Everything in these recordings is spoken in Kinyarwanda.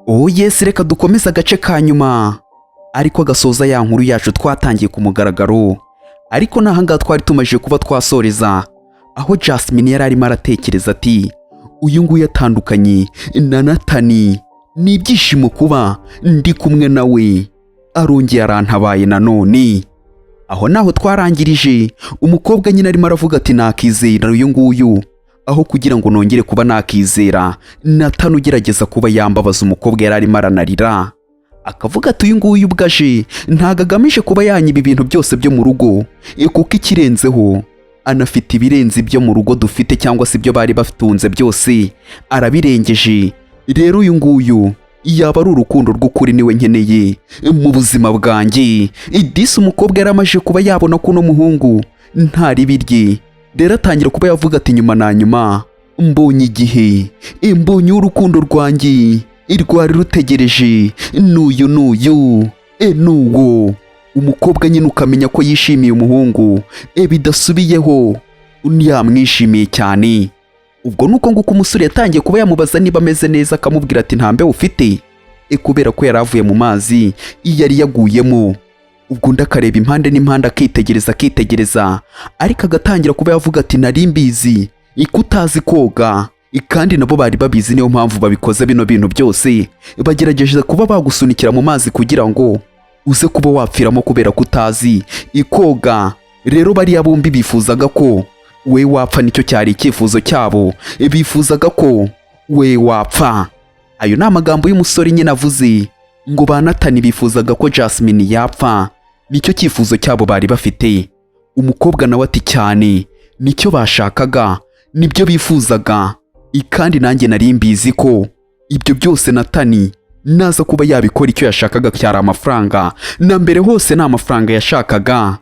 Oh yes, reka dukomeze agace ka nyuma, ariko gasoza ya nkuru yacu twatangiye ku mugaragaro. Ariko n'ahangaha twari tumaze kuba twasoreza, aho Jasmine yari arimo aratekereza ati: "Uyu nguyu atandukanye na Natani, ni ibyishimo kuba ndi kumwe nawe, arongeye arantabaye nanone." Aho naho twarangirije, umukobwa nyine arimo aravuga ati: "Nakizera uyu nguyu aho kugira ngo nongere kuba nakizera Natani ugerageza kuba yambabaza." Umukobwa yari arimo aranarira, akavuga ati: "Uyu nguyu ubwo aje ntabwo agamije kuba yanyiba ibintu byose byo mu rugo, kuko ikirenzeho anafite ibirenze ibyo mu rugo dufite, cyangwa se ibyo bari batunze byose arabirengeje. Rero uyu nguyu yaba ari urukundo rw'ukuri, niwe nkeneye mu buzima bwanjye." Idisi umukobwa yari amaze kuba yabona ko uno muhungu nta ribi rye. Rero atangira kuba yavuga ati: "Nyuma na nyuma mbonye igihe, mbonye urukundo rwanjye rwari rutegereje, n'uyu n'uyu n'uwo." Umukobwa nyine ukamenya ko yishimiye umuhungu bidasubiyeho, yamwishimiye cyane. Ubwo nuko nguko umusore yatangiye kuba yamubaza niba ameze neza, akamubwira ati: "Nta mbeho ufite?" Kubera ko yari avuye mu mazi yari yaguyemo. Ubwo undi akareba impande n'impande, akitegereza, akitegereza, ariko agatangira kuba yavuga ati: "Nari mbizi ko utazi koga, kandi nabo bari babizi, niyo mpamvu babikoze bino bintu byose, bagerageje kuba bagusunikira mu mazi kugira ngo uze kuba wapfiramo kubera ko utazi koga. Rero bariya bombi bifuzaga ko we wapfa, nicyo cyari icyifuzo cyabo, bifuzaga ko we wapfa." Ayo ni amagambo y'umusore nyine avuze ngo ba Natani bifuzaga ko Jasmine yapfa, nicyo cyifuzo cyabo bari bafite. Umukobwa nawe ati: "Cyane, nicyo bashakaga, nibyo bifuzaga, kandi nanjye nari mbizi ko ibyo byose Natani naza kuba yabikora. Icyo yashakaga cyari amafaranga, na mbere hose ni amafaranga yashakaga."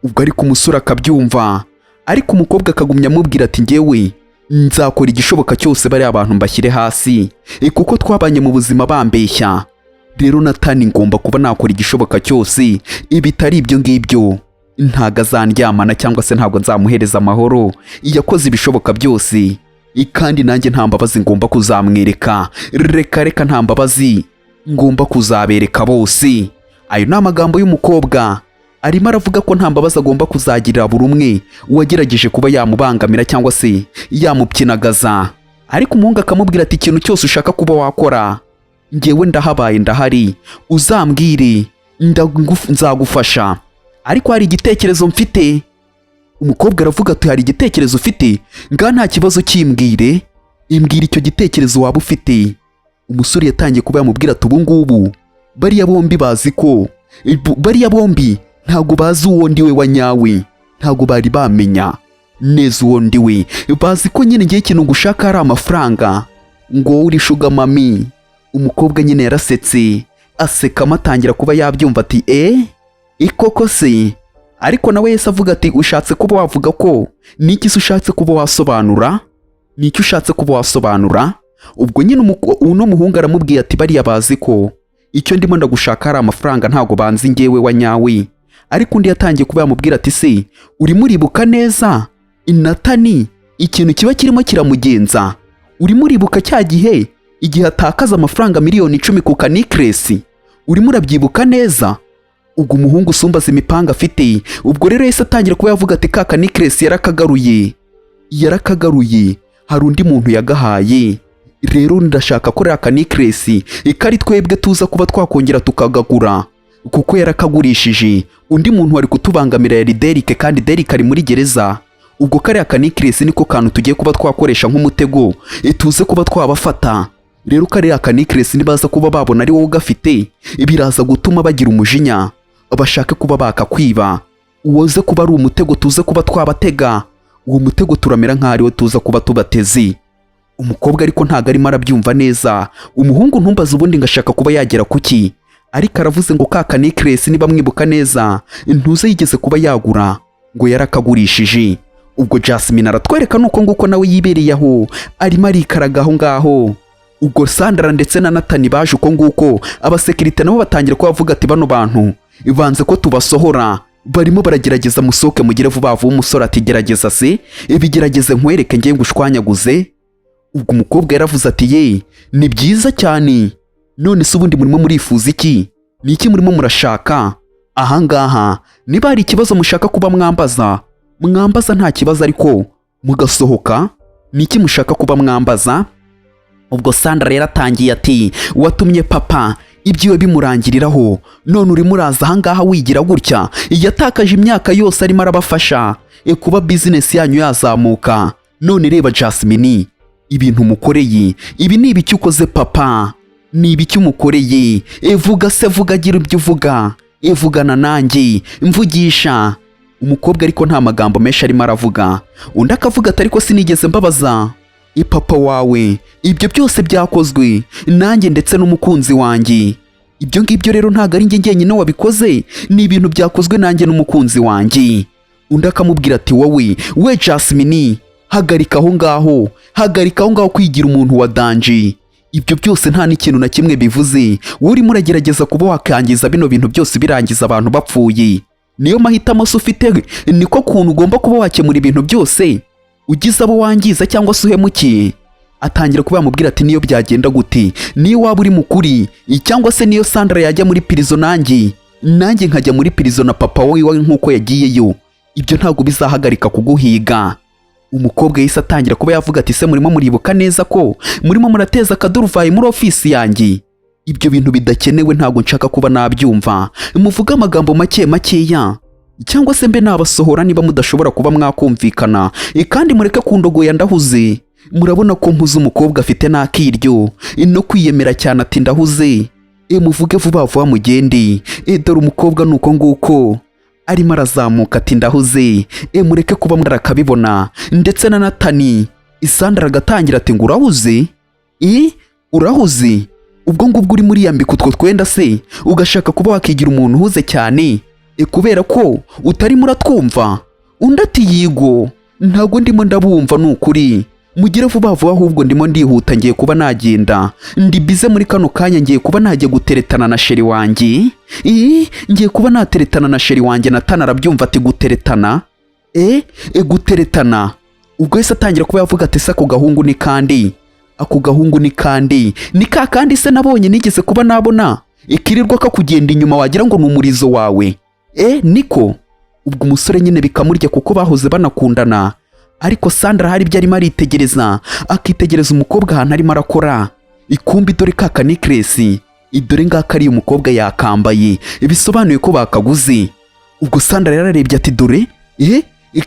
Ubwo ariko umusore akabyumva, ariko umukobwa akagumya amubwira ati: "Ngewe nzakora igishoboka cyose bariya abantu mbashyire hasi, kuko twabanye mu buzima bambeshya. Rero Natani ngomba kuba nakora igishoboka cyose, ibitari ibyo ngibyo ntago azandyamana cyangwa se ntabwo nzamuhereza amahoro. Yakoze ibishoboka byose, kandi nanjye nta mbabazi ngomba kuzamwereka. Reka reka, nta mbabazi ngomba kuzabereka bose." Ayo ni amagambo y'umukobwa, arimo aravuga ko nta mbabazi agomba kuzagirira buri umwe wagerageje kuba yamubangamira cyangwa se yamupyinagaza. Ariko umuhungu akamubwira ati: "Ikintu cyose ushaka kuba wakora, ngewe ndahabaye, ndahari, uzambwire, nzagufasha. Ariko hari igitekerezo mfite." Umukobwa aravuga ati: "Hari igitekerezo ufite? Ngaha nta kibazo, kimbwire, imbwira icyo gitekerezo waba ufite." Umusore yatangiye kuba yamubwira ati: "Ubu ngubu bariya bombi bazi ko bariya bombi ntabwo bazi uwo ndi we wa nyawe, ntabwo bari bamenya neza uwo ndi we. Bazi ko nyine ngiye ikintu ngushaka ari amafaranga, ngo uri sugar mummy." Umukobwa nyine yarasetse, asekamo, atangira kuba yabyumva ati: "E ikoko se?" Ariko nawe yahise avuga ati: "Ushatse kuba wavuga ko niki se? Ushatse kuba wasobanura niki? Ushatse kuba wasobanura?" Ubwo nyine uno muhungu aramubwiye ati: "Bariya bazi ko icyo ndimo ndagushaka ari amafaranga, ntabwo banzi ngewe wa nyawe." Ariko undi yatangiye kuba yamubwira ati: "Se urimo uribuka neza Natani ikintu kiba kirimo kiramugenza? Urimo uribuka cya gihe, igihe atakaza amafaranga miliyoni 10 ku kanecklace? Urimo urabyibuka neza?" Ubwo umuhungu usumbaza imipanga afite. Ubwo rero yahise atangira kuba yavuga ati: "Ka kanecklace yarakagaruye, yarakagaruye, hari undi muntu yagahaye. Rero ndashaka ko ririya kanecklace kari twebwe tuza kuba twakongera tukagagura, kuko yarakagurishije undi muntu wari kutubangamira yari Derike, kandi Derike ari muri gereza. Ubwo kariya kanecklace niko kantu tugiye kuba twakoresha nk'umutego, tuze kuba twabafata. Rero kariya kanecklace nibaza kuba babona ari wowe ugafite, biraza gutuma bagira umujinya bashake kuba bakakwiba. Uwoze kuba ari umutego tuze kuba twabatega, uwo mutego turamera nk'aho ariwo tuza kuba tubateze." Umukobwa ariko ntabwo arimo arabyumva neza. Umuhungu ntumbaze ubundi ngo ashaka kuba yagera kuki, ariko aravuze ngo ka kanecklace, niba mwibuka neza, ntuze yigeze kuba yagura, ngo yarakagurishije. Ubwo Jasmine aratwereka nuko nguko nawe yibereye aho, arimo arikaraga aho ngaho. Ubwo Sandra ndetse na Natani baje uko nguko, abasekirite nabo batangira kuba bavuga ati: "Bano bantu banze ko tubasohora, barimo baragerageza, musohoke mugire vuba vuba." Umusore ati: "Gerageza se, ibigerageze nkwereke ngiye ngushwanyaguze." Ubwo umukobwa yaravuze ati: "Ye, ni byiza cyane." None se ubundi murimo murifuza iki? Ni iki murimo murashaka ahangaha? Niba hari ikibazo mushaka kuba mwambaza, mwambaza nta kibazo, ariko mugasohoka. Ni iki mushaka kuba mwambaza? Ubwo Sandra rero atangiye ati: "Watumye papa ibyiwe bimurangiriraho, none urimo uraza ahangaha wigira gutya. Yatakaje imyaka yose arimo arabafasha kuba bizinesi yanyu yazamuka, none reba Jasmine ibintu mukoreye. Ibi ni ibiki ukoze papa? Ni ibiki umukoreye? Vuga se, vuga, gira ibyo uvuga, vugana nanjye, mvugisha." Umukobwa ariko nta magambo menshi arimo aravuga. Undi akavuga ati: "Ariko sinigeze mbabaza ipapa wawe. Ibyo byose byakozwe nanjye ndetse n'umukunzi wanjye. Ibyo ngibyo rero ntabwo ari njye njyenyine wabikoze, ni ibintu byakozwe nanjye n'umukunzi wanjye." Undi akamubwira ati: "Wowe we Jasmine, hagarika aho ngaho, hagarika aho ngaho kwigira umuntu wa danger. Ibyo byose nta n'ikintu na kimwe bivuze. Wowe urimo uragerageza kuba wakangiza bino bintu byose, birangiza abantu bapfuye. Niyo mahitamo se ufite? Niko kuntu ugomba kuba wakemura ibintu byose, ugize abo wangiza cyangwa se uhemukiye?" Atangira kuba yamubwira ati: "Niyo byagenda gute, niyo waba uri mukuri, cyangwa se niyo Sandra yajya muri pirizo, nanjye nkajya muri pirizo na papa wiwe nk'uko yagiyeyo, ibyo ntabwo bizahagarika kuguhiga." Umukobwa yahise atangira kuba yavuga ati: "Se murimo muribuka neza ko murimo murateza akaduruvayi muri ofisi yanjye? Ibyo bintu bidakenewe ntabwo nshaka kuba nabyumva. Muvuge amagambo make makeya cyangwa se mbe nabasohora niba mudashobora kuba mwakumvikana. Kandi mureke kundogoya, ndahuze. Murabona ko mpuze." Umukobwa afite n'akiryo no kwiyemera cyane, ati: "Ndahuze, muvuge vuba vuba mugende." Dore umukobwa ni uko nguko arimo arazamuka, ati: "Ndahuze, mureke kuba mwarakabibona." Ndetse na Natani Isandra agatangira ati: "Ngo urahuze? Urahuze? Ubwo ngubwo urimo uriyambika utwo twenda se, ugashaka kuba wakigira umuntu uhuze cyane kubera ko utarimo uratwumva?" Undi ati: "Yigo, ntabwo ndimo ndabumva, ni ukuri. Mugire vuba vuba ahubwo, ndimo ndihuta, ngiye kuba nagenda, ndi busy muri kano kanya, ngiye kuba najya guteretana na chéri wanjye. Ngiye kuba nateretana na chéri wanjye." Natana arabyumva ati: "Guteretana? Guteretana?" Ubwo yahise atangira kuba yavuga ati: "Se ako gahungu ni kandi? Ako gahungu ni kandi? Ni ka kandi se nabonye nigeze kuba nabona ikirirwa kakugenda inyuma, wagira ngo ni umurizo wawe? Niko?" Ubwo umusore nyine bikamurya kuko bahoze banakundana. Ariko Sandra hari ibyo arimo aritegereza, akitegereza umukobwa ahantu arimo arakora. Ikumbi dore ka kanikiresi, dore ngaka ariyo umukobwa yakambaye, bisobanuye ko bakaguze. Ubwo Sandra yararebye ati: "Dore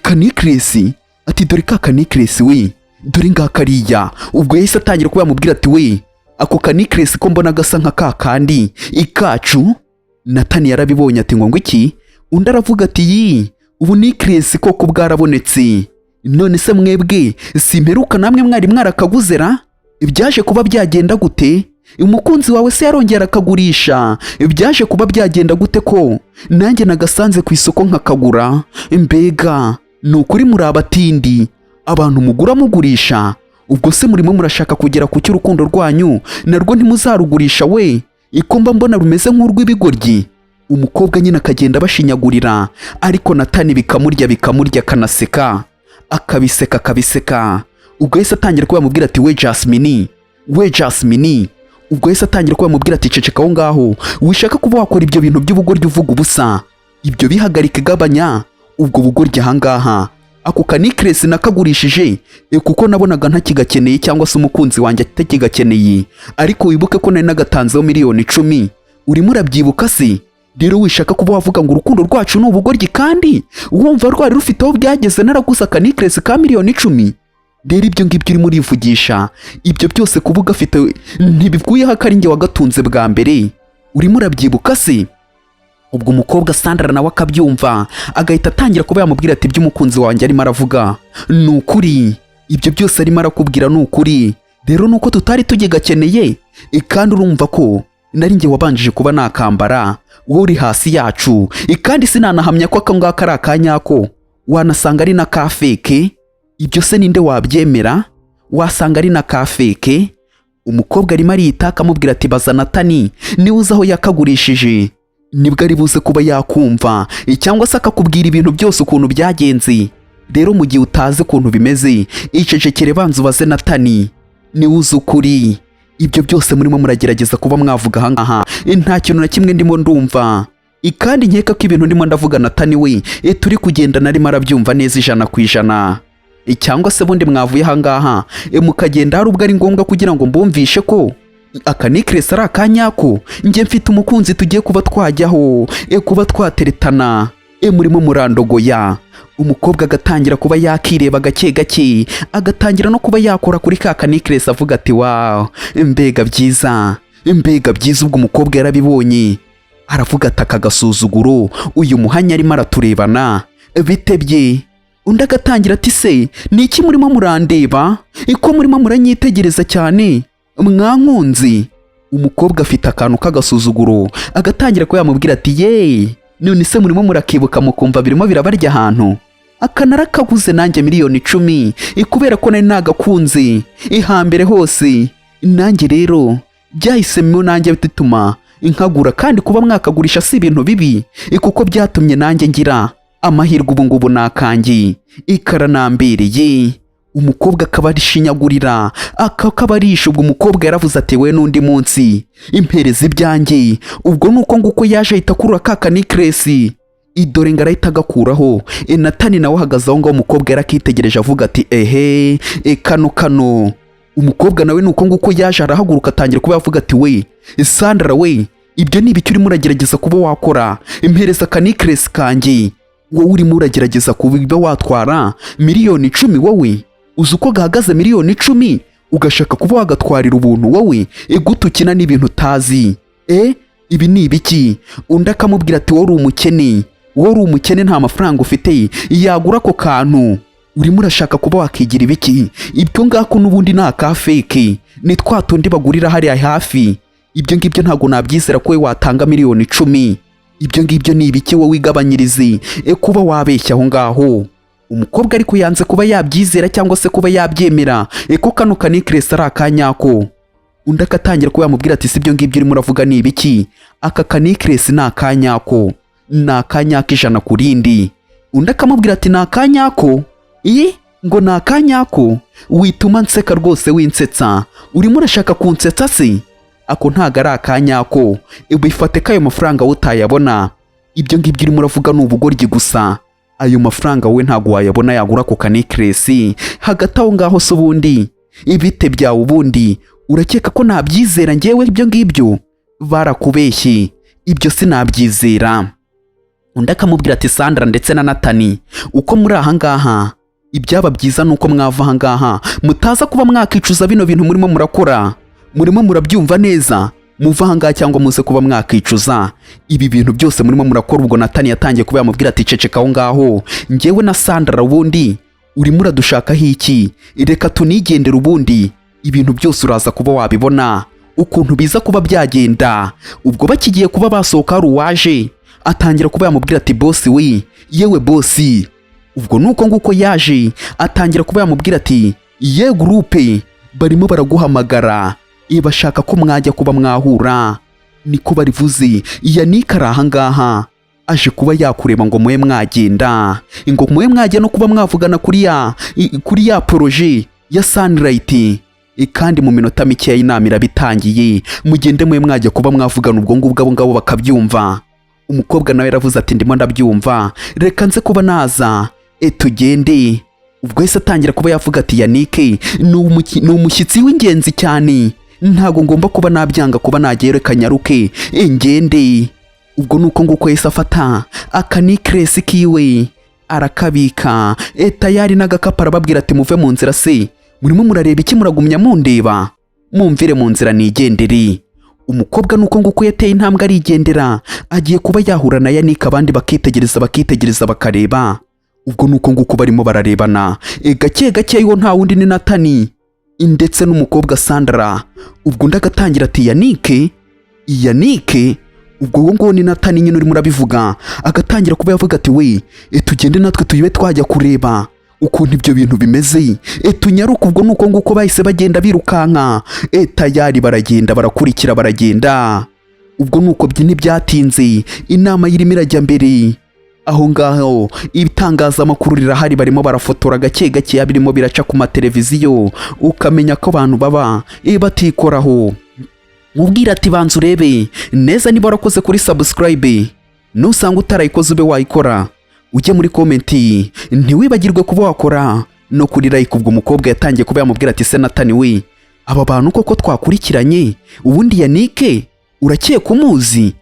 kanikiresi," ati: "Dore ka kanikiresi we, dore ngaka ariya." Ubwo yahise atangira kuba yamubwira ati: "We, ako kanikiresi ko mbona gasa nka ka kandi ikacu?" Natani yarabibonye ati: "Ngo iki?" Undi aravuga ati: "Yi, ubu nikiresi koko bwarabonetse. None se mwebwe simperuka namwe mwari mwarakaguze ra? Ibyaje kuba byagenda gute? Umukunzi wawe se yarongera akagurisha? Byaje kuba byagenda gute ko nanjye nagasanze ku isoko nkakagura? Mbega ni ukuri muri abatindi, abantu mugura mugurisha. Ubwo se murimo murashaka kugera ku cy'urukundo rwanyu narwo ntimuzarugurisha we, ikomba mbona rumeze nk'urw'ibigoryi?" Umukobwa nyine akagenda bashinyagurira, ariko Natani bikamurya, bikamurya, akanaseka, akabiseka, akabiseka. Ubwo yahise atangira kuba yamubwira ati: "We Jasmine, we Jasmine." Ubwo yahise atangira kuba yamubwira ati: "Ceceka aho ngaho, wishaka kuba wakora ibyo bintu by'ubugoryi, uvuga ubusa. Ibyo bihagarike, gabanya ubwo bugoryi ahangaha. Ako kanikiresi nakagurishije kuko nabonaga ntakigakeneye, cyangwa se umukunzi wanjye atakigakeneye. Ariko wibuke ko nari nagatanzeho miliyoni 10, urimo urabyibuka se? Rero wishaka kuba wavuga ngo urukundo rwacu ni ubugoryi, kandi wumva rwari rufite aho byageze naraguze akanikiresi ka miliyoni 10. Rero ibyo ngibyo urimo urivugisha, ibyo byose kuba ugafite ntibikuyeho ko ari njye wagatunze bwa mbere, urimo urabyibuka se?" Ubwo umukobwa Sandra nawe akabyumva, agahita atangira kuba yamubwira ati: "Ibyo umukunzi wanjye arimo aravuga ni ukuri, ibyo byose arimo arakubwira ni ukuri. Rero nuko tutari tugigakeneye, kandi urumva ko nari njye wabanjije kuba nakambara, wowe uri hasi yacu. Kandi sinanahamya ko aka ngaka ari akanyako, wanasanga ari na ka fake. Ibyo se ninde wabyemera? Wasanga ari na ka fake." Umukobwa arimo ariyita, akamubwira ati: "Baza Natani, niwe uzi aho yakagurishije, nibwo ari buze kuba yakumva cyangwa se akakubwira ibintu byose ukuntu byagenze. Rero mu gihe utazi ukuntu bimeze, icecekere, banza ubaze Natani, niwe uzi ukuri." Ibyo byose murimo muragerageza kuba mwavuga ahangaha, nta kintu na kimwe ndimo ndumva. Kandi nkeka ko ibintu ndimo ndavuga Natani we turi kugenda arimo arabyumva neza 100%. Cyangwa se bundi mwavuye ahangaha mukagenda, hari ubwo ari ngombwa kugira ngo mbumvishe ko aka necklace ari akanyako? Njye mfite umukunzi tugiye kuba twajyaho, kuba twateretana. Murimo murandogoya. Umukobwa agatangira kuba yakireba gake gake, agatangira no kuba yakora kuri ka ka necklace, avuga ati: "Wow, mbega byiza, mbega byiza." Ubwo umukobwa yarabibonye, aravuga ati: "Aka gasuzuguro, uyu muhanya arimo araturebana bitebye." Undi agatangira ati: "Se ni iki murimo murandeba, ko murimo muranyitegereza cyane, mwankunzi?" Umukobwa afite akantu k'agasuzuguro, agatangira kuba yamubwira ati: "Yeee, none se murimo murakibuka mukumva birimo birabarya ahantu? Aka narakaguze nanjye miliyoni 10, kubera ko nari nagakunze ihambere hose. Nanjye rero byahisemo nanjye bituma nkagura, kandi kuba mwakagurisha si ibintu bibi, kuko byatumye nanjye ngira amahirwe. Ubu ngubu ni akanjye, ikaranambereye." Umukobwa akaba arishinyagurira, akakabarisha. Ubwo umukobwa yaravuze ati: "We n'undi munsi impereza ibyanjye." Ubwo ni uko nguko yaje ahita akurura ka ka necklace, idore ngo arahita agakuraho. Natani nawe ahagaze aho ngaho, umukobwa yarakitegereje, avuga ati: "Ehe, kano kano." Umukobwa nawe ni uko nguko yaje arahaguruka, atangira kuba yavuga ati: "We Sandra we, ibyo ni ibiki urimo uragerageza kuba wakora? Impereza aka necklace kanjye. Wowe urimo uragerageza kuba watwara miliyoni 10, wowe uzi uko gahagaze miliyoni 10? Ugashaka kuba wagatwarira ubuntu? Wowe gute ukina n'ibintu utazi? Ibi ni ibiki?" Undi akamubwira ati: "Wowe uri umukene, wowe uri umukene, nta mafaranga ufite yagura ako kantu. Urimo urashaka kuba wakigira ibiki? Ibyo ngako n'ubundi ni aka fake, ni twa tundi bagurira hariya hafi. Ibyo ngibyo ntabwo nabyizera ko we watanga miliyoni 10. Ibyo ngibyo ni ibiki? Wowe wigabanyirize kuba wabeshya aho ngaho." Umukobwa ariko yanze kuba yabyizera cyangwa se kuba yabyemera ko kano ka necklace ari akanyako. Undi akatangira kuba yamubwira ati: "Si ibyo ngibyo urimo uravuga ni ibiki? Aka ka necklace ni akanyako, ni akanyako 100%." Undi akamubwira ati: "Ni akanyako iyi ngo ni akanyako? Wituma nseka rwose, winsetsa. Urimo urashaka kunsetsa se? Ako ntago ari akanyako. Bifate ko ayo mafaranga wowe utayabona. Ibyo ngibyo urimo uravuga ni ubugoryi gusa. Ayo mafaranga wowe ntabwo wayabona yagura ako ka necklace." Hagati aho ngaho se ubundi ibite byawe? Ubundi urakeka ko nabyizera ngewe ibyo ngibyo? Barakubeshye, ibyo sinabyizera. Undi akamubwira ati: "Sandra ndetse na Natani, uko muri aha ngaha, ibyaba byiza ni uko mwava aha ngaha, mutaza kuba mwakicuza bino bintu murimo murakora. Murimo murabyumva neza? Muva aha ngaha cyangwa muze kuba mwakicuza ibi bintu byose murimo murakora." Ubwo Natani yatangiye kuba yamubwira ati: "Ceceka aho ngaho. Ngewe na Sandra ubundi urimo uradushakaho iki? Reka tunigendere, ubundi ibintu byose uraza kuba wabibona ukuntu biza kuba byagenda." Ubwo bakigiye kuba basohoka, hari uwaje atangira kuba yamubwira ati: "Boss we, yewe boss." Ubwo nuko nguko yaje atangira kuba yamubwira ati: "Ye groupe barimo baraguhamagara, bashaka ko mwajya kuba mwahura." Niko barivuze. Yannick ari ahangaha, aje kuba yakureba ngo mube mwagenda, ngo mube mwajya no kuba mwavugana kuri ya projet ya Sunlight. Kandi mu minota mikeya inama irabitangiye, mugende mube mwajya kuba mwavugana. Ubwo ngubwo abo ngabo bakabyumva. Umukobwa nawe yaravuze ati: "Ndimo ndabyumva, reka nze kuba naza, tugende." Ubwo yahise atangira kuba yavuga ati: "Yannick ni umushyitsi w'ingenzi cyane, ntabwo ngomba kuba nabyanga kuba nagiye, reka nyaruke ngende." Ubwo nuko nguko yahise afata aka necklace kiwe arakabika, tayari n'agakapu, arababwira ati: "Muve mu nzira se, murimo murareba iki? Muragumya mundeba? Mumvire mu nzira nigendere." Umukobwa nuko nguko yateye intambwe arigendera, agiye kuba yahura na Yannick. Abandi bakitegereza, bakitegereza, bakareba. Ubwo nuko nguko barimo bararebana gake gake, yo nta wundi ni Natani ndetse n'umukobwa Sandra. Ubwo undi agatangira ati: "Yannick, Yannick." Ubwo uwo nguwo ni Natani nyine urimo urabivuga. Agatangira kuba yavuga ati: "We, tugende natwe tuyibe twajya kureba ukuntu ibyo bintu bimeze, tunyaruke." Ubwo nuko nguko bahise bagenda birukanka, tayari baragenda, barakurikira, baragenda. Ubwo nuko ntibyatinze, inama irimo irajya mbere. Aho ngaho ibitangazamakuru rirahari, barimo barafotora gake gakeya, birimo biraca ku mateleviziyo, ukamenya ko abantu baba batikoraho. Mubwira ati: "Banza urebe neza niba warakoze kuri subscribe. Nusanga utarayikoze, ube wayikora, ujye muri comment, ntiwibagirwe kuba wakora no kuri like." Ubwo umukobwa yatangiye kuba yamubwira ati: "Se Natani we, aba bantu koko twakurikiranye, ubundi Yanike urakeka umuzi?"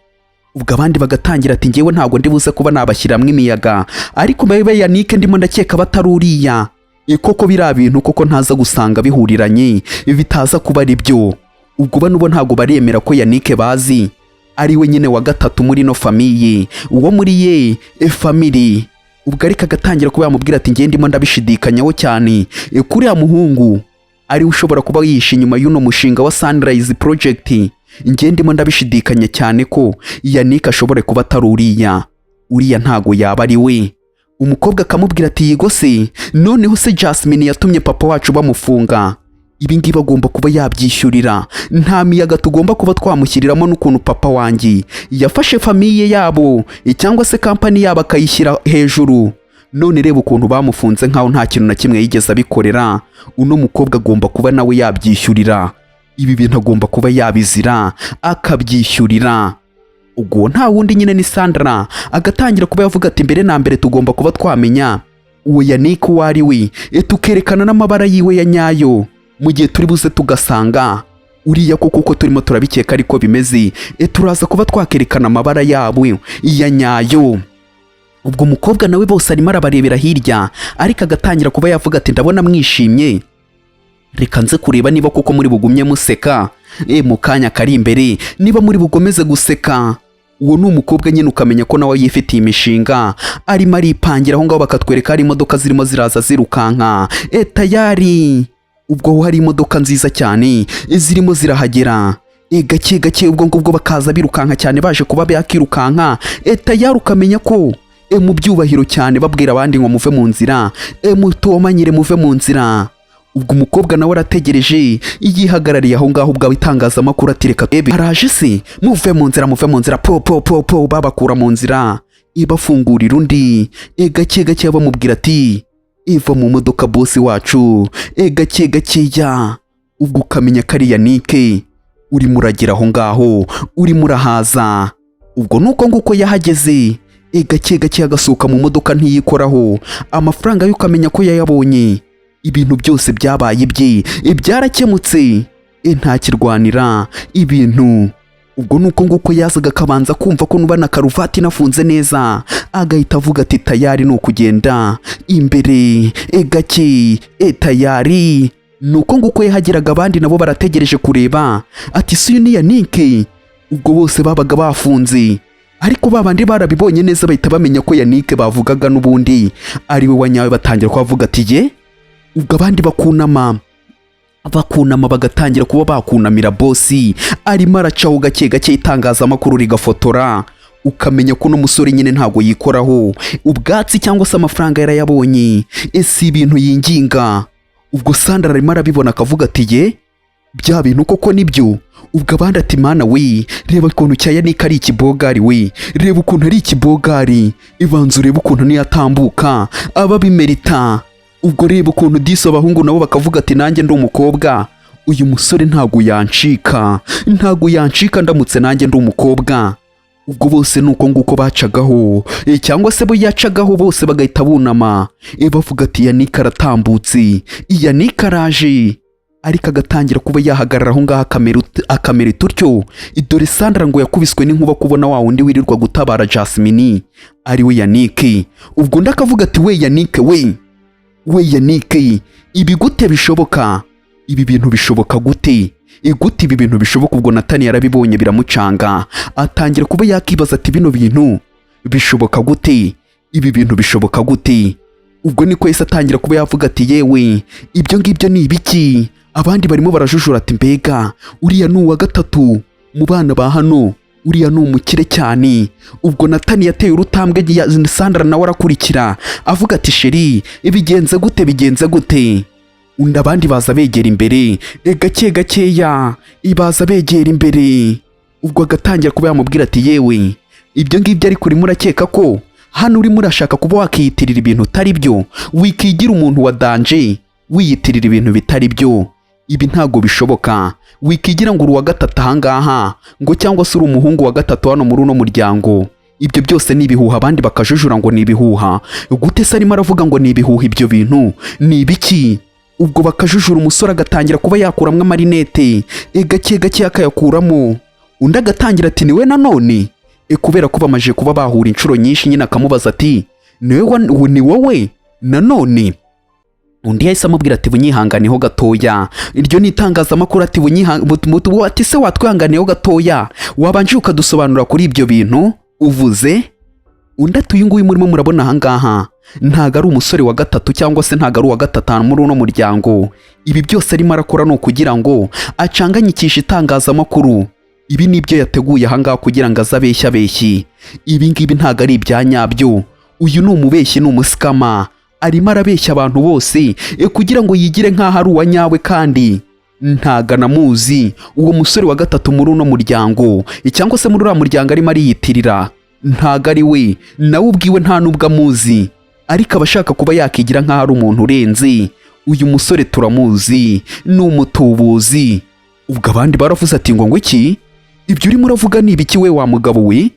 Ubwo abandi bagatangira ati: "Ngewe ntabwo ndi buze kuba nabashyiramo imiyaga, ariko mbe Yanike ndimo ndakeka batari uriya. Koko biriya bintu koko ntaza gusanga bihuriranye, bitaza kuba ari byo." Ubwo bano bo ntabwo baremera ko Yanike bazi ari we nyine wa gatatu muri ino famille, uwo muri ye family. Ubwo ariko agatangira kuba yamubwira ati: "Ngiye ndimo ndabishidikanyaho cyane kuriya muhungu ari we ushobora kuba yihishe inyuma y'uno mushinga wa Sunrise Project. Ngiye ndimo ndabishidikanya cyane ko Yannick ashobora kuba atari uriya, uriya ntago yaba ari we." Umukobwa akamubwira ati: "Yego se, noneho se Jasmine yatumye papa wacu bamufunga, ibi ngibi agomba kuba yabyishyurira. Nta miyaga tugomba kuba twamushyiriramo, n'ukuntu papa wanjye yafashe famille yabo cyangwa se company yabo akayishyira hejuru. None reba ukuntu bamufunze nkaho nta kintu na kimwe yigeze abikorera. Uno mukobwa agomba kuba nawe yabyishyurira ibi bintu, agomba kuba yabizira akabyishyurira." Ubwo nta wundi nyine ni Sandra. Agatangira kuba yavuga ati: "Mbere na mbere tugomba kuba twamenya uwo Yannick uwo ari we, tukerekana n'amabara yiwe ya nyayo. Mu gihe turi buze tugasanga uriya koko uko turimo turabikeka ariko bimeze, turaza kuba twakerekana amabara yabo ya nyayo." Ubwo umukobwa nawe bose arimo arabarebera hirya, ariko agatangira kuba yavuga ati: "Ndabona mwishimye, reka nze kureba niba koko muri bugumye museka mu kanya kari imbere, niba muri bugomeze guseka." Uwo ni umukobwa nyine, ukamenya ko nawe yifitiye imishinga arimo aripangira aho ngaho. Bakatwereka hari imodoka zirimo ziraza zirukanka, tayari. Ubwo hari imodoka nziza cyane zirimo zirahagera, gake gake. Ubwo ngubwo bakaza birukanka cyane, baje kuba bakirukanka, tayari, ukamenya ko mu byubahiro cyane babwira abandi ngo: "Muve mu nzira, mutomanyire, muve mu nzira." Ubwo umukobwa nawe arategereje, yihagarariye aho ngaho. Ubwo itangazamakuru ati: "Reka ebe araje se, muve mu nzira, muve mu nzira." Po po po po, babakura mu nzira, ibafungurira undi, gake gake bamubwira ati: "Iva mu modoka, boss wacu." Gake gakeya, ubwo ukamenya ko ari Yannick urimo uragera aho ngaho, urimo urahaza. Ubwo nuko nguko yahageze, gake gake agasohoka mu modoka, ntiyikoraho. Amafaranga yo ukamenya ko yayabonye, ibintu byose byabaye ibye, byarakemutse, ntakirwanira ibintu. Ubwo nuko nguko yazaga akabanza kumva ko nuba na karuvati inafunze neza, agahita avuga ati: "Tayari, ni ukugenda imbere, gake, tayari." Nuko nguko yahageraga, abandi nabo barategereje kureba ati: "Si uyu ni Yannick?" Ubwo bose babaga bafunze, ariko babandi barabibonye neza, bahita bamenya ko Yannick bavugaga n'ubundi ari we wanyawe. Batangira kubavuga ati: "Ye." Ubwo abandi bakunama, bakunama, bagatangira kuba bakunamira boss. Arimo aracaho gake gake, itangazamakuru rigafotora, ukamenya ko uno musore nyine ntabwo yikoraho ubwatsi cyangwa se amafaranga yarayabonye, ese ibintu yinginga. Ubwo Sandra arimo arabibona, akavuga ati: "Ye, bya bintu koko nibyo?" Ubwo abandi ati: "Mana we, reba ukuntu cya Yannick ari ikibogari we, reba ukuntu ari ikibogari, ibanza urebe ukuntu niyo atambuka aba abimerita." Ubwo reba ukuntu disi. Abahungu nabo bakavuga ati: "Nanjye ndi umukobwa, uyu musore ntabwo yancika, ntabwo yancika ndamutse nanjye ndi umukobwa." Ubwo bose ni uko nguko bacagaho, cyangwa se bo yacagaho, bose bagahita bunama, bavuga ati: "Yannick aratambutse, Yannick araje." Ariko agatangira kuba yahagarara aho ngaho, akamera utyo. Dore Sandra ngo yakubiswe n'inkuba kubona wa wundi wirirwa gutabara Jasmine ari we Yannick. Ubwo undi akavuga ati: "We Yannick, we, we Yannick, ibi gute bishoboka? Ibi bintu bishoboka gute? Gute ibi bintu bishoboka?" Ubwo Natani yarabibonye biramucanga, atangira kuba yakibaza ati: "Bino bintu bishoboka gute? Ibi bintu bishoboka gute?" Ubwo niko yahise atangira kuba yavuga ati: "Yewe, ibyo ngibyo ni ibiki?" Abandi barimo barajujura ati: "Mbega, uriya ni uwa gatatu mu bana ba hano, uriya ni umukire cyane." Ubwo Natani yateye urutambwe, Sandra nawe arakurikira, avuga ati: "Chéri, bigenze gute? Bigenze gute?" Undi abandi baza begera imbere, gake gakeya ibaza begera imbere. Ubwo agatangira kuba yamubwira ati: "Yewe, ibyo ngibyo, ariko urimo urakeka ko Hano urimo urashaka kuba wakiyitirira ibintu utari byo. Wikigira umuntu wa danger wiyitirira ibintu bitari byo. Ibi ntabwo bishoboka. Wikigira ngo uri uwa gatatu ahangaha, ngo cyangwa se uri umuhungu wa gatatu hano muri uno muryango. Ibyo byose ni ibihuha. Abandi bakajujura ngo ni ibihuha gute se? Arimo aravuga ngo ni ibihuha, ibyo bintu ni ibiki? Ubwo bakajujura, umusore agatangira kuba yakuramo amarinete, gake gake akayakuramo. Undi agatangira ati: "Niwe nanone?" Kubera ko bamaze kuba bahura inshuro nyinshi nyine, akamubaza ati: "Niwe ni wowe nanone?" Undi yahise amubwira ati: "Bunyihanganeho gatoya, iryo ni itangazamakuru." Ati: Ati: "Se watwihanganiyeho gatoya, wabanje ukadusobanurira kuri ibyo bintu uvuze?" Undi ati: "Uyu nguyu murimo murabona ahangaha ntago ari umusore wa gatatu, cyangwa se ntago ari uwa gatatu muri uno muryango. Ibi byose arimo arakora ni ukugira ngo acanganyikishe itangazamakuru. Ibi ni ibyo yateguye ahangaha kugira ngo aze abeshye abeshyi. Ibi ngibi ntago ari ibya nyabyo. Uyu ni umubeshyi, ni umuscammer. Arimo arabeshya abantu bose kugira ngo yigire nk'aho ari uwa nyawe, kandi ntago anamuzi uwo musore wa gatatu muri uno muryango, cyangwa se muri uriya muryango arimo ariyitirira. Ntago ari we, nawe ubwiwe nta n'ubwo amuzi, ariko aba ashaka kuba yakigira nk'aho ari umuntu urenze. Uyu musore turamuzi, ni umutubuzi." Ubwo abandi baravuze ati: Ngo iki? Ibyo urimo uravuga ni ibiki we wa mugabo we?"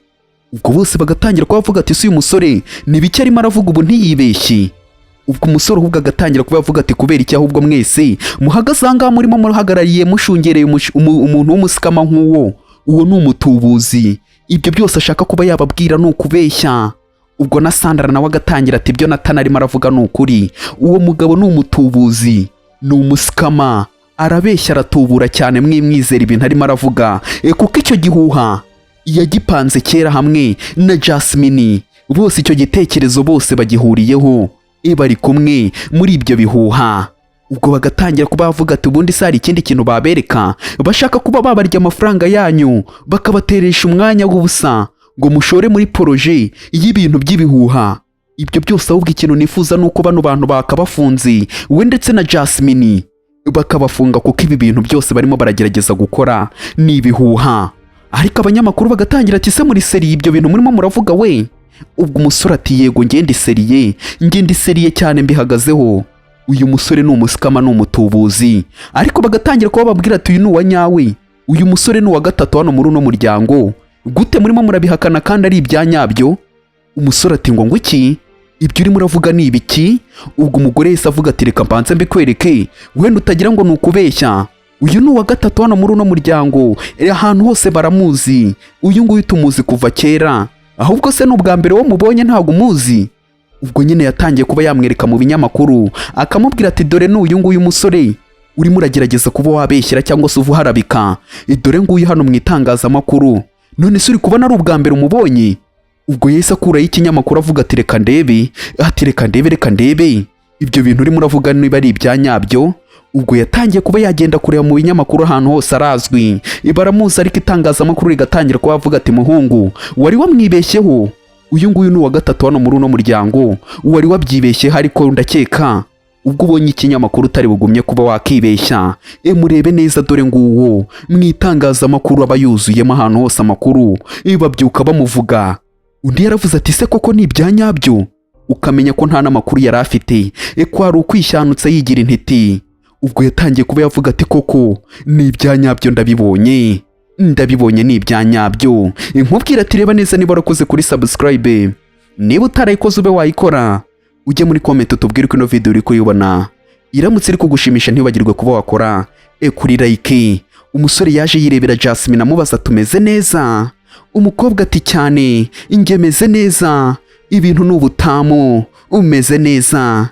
Ubwo bose bagatangira kuba bavuga ati: "Si uyu musore ni ibiki arimo aravuga ubu? Ntiyibeshye?" Ubwo umusore ahubwo agatangira kuba yavuga ati: "Kubera iki ahubwo mwese muhagaze aha ngaha, murimo muhagarariye, mushungereye umuntu w'umuscammer nk'uwo? Uwo ni umutubuzi. Ibyo byose ashaka kuba yababwira ni ukubeshya." Ubwo na Sandra nawe agatangira ati: "Ibyo Natana arimo aravuga ni ukuri. Uwo mugabo ni umutubuzi, ni umuscammer, arabeshya, aratubura cyane. Mwimwizera ibintu arimo aravuga, kuko icyo gihuha yagipanze kera hamwe na Jasmine. Bose icyo gitekerezo bose bagihuriyeho, bari kumwe muri ibyo bihuha." Ubwo bagatangira kuba bavuga ati: "Ubundi se hari ikindi kintu babereka? Bashaka kuba babarya amafaranga yanyu, bakabateresha umwanya w'ubusa ngo mushore muri projet y'ibintu by'ibihuha. Ibyo byose ahubwo ikintu nifuza ni uko bano bantu bakabafunze, we ndetse na Jasmine bakabafunga, kuko ibi bintu byose barimo baragerageza gukora ni ibihuha." Ariko abanyamakuru bagatangira ati: "Se muri sérieux, ibyo bintu murimo muravuga we?" Ubwo umusore ati: "Yego, ngende sérieux, ngende sérieux cyane, mbihagazeho. Uyu musore ni umuscammer, ni umutubuzi." Ariko bagatangira kuba babwira ati: "Uyu ni uwa nyawe, uyu musore ni uwa gatatu hano muri uno muryango. Gute murimo murabihakana kandi ari ibya nyabyo?" Umusore ati: Ngo iki? Ibyo urimo uravuga ni ibiki?" Ubwo umugore yahise avuga ati: "Reka mbanze mbikwereke, wenda utagira ngo ni ukubeshya. Uyu ni uwa gatatu hano muri uno muryango, ahantu hose baramuzi. Uyu nguyu tumuzi kuva kera. Ahubwo se ni ubwa mbere wo mubonye? Ntabwo umuzi?" Ubwo nyine yatangiye kuba yamwereka mu binyamakuru, akamubwira ati: "Dore ni uyu nguyu musore urimo uragerageza kuba wabeshyira cyangwa se uharabika. Dore nguyu hano mu itangazamakuru. None se uri kubona ari ubwa mbere umubonye?" Ubwo yahise akuraho ikinyamakuru, avuga ati: "Reka ndebe," ati: "Reka ndebe, reka ndebe ibyo bintu urimo uravuga niba ari ibya nyabyo." Ubwo yatangiye kuba yagenda kureba mu binyamakuru, ahantu hose arazwi, baramuzi. Ariko itangazamakuru rigatangira kuba avuga ati: "Muhungu, wari wamwibeshyeho. Uyu nguyu ni uwa gatatu hano muri uno muryango, wari wabyibeshyeho. Ariko ndakeka ubwo ubonye ikinyamakuru utari bugumye kuba wakibeshya. Murebe neza, dore nguwo mu itangazamakuru, aba yuzuyemo ahantu hose amakuru, babyuka bamuvuga." Undi yaravuze ati: "Se koko ni ibya nyabyo?" Ukamenya ko nta n'amakuru yari afite, ko ari ukwishanutse yigira intiti. Ubwo yatangiye kuba yavuga ati: "Koko ni ibya nyabyo, ndabibonye, ndabibonye, ni ibya nyabyo." Nkubwira ati: "Reba neza niba warakoze kuri subscribe. Niba utarayikoze, ube wayikora, ujye muri comment utubwire uko ino video uri kuyibona. Iramutse iri kugushimisha, ntiwibagirwe kuba wakora kuri like." Umusore yaje yirebera Jasmine, amubaza: "Tumeze neza?" Umukobwa ati: "Cyane, njye meze neza, ibintu ni ubutamu, umeze neza."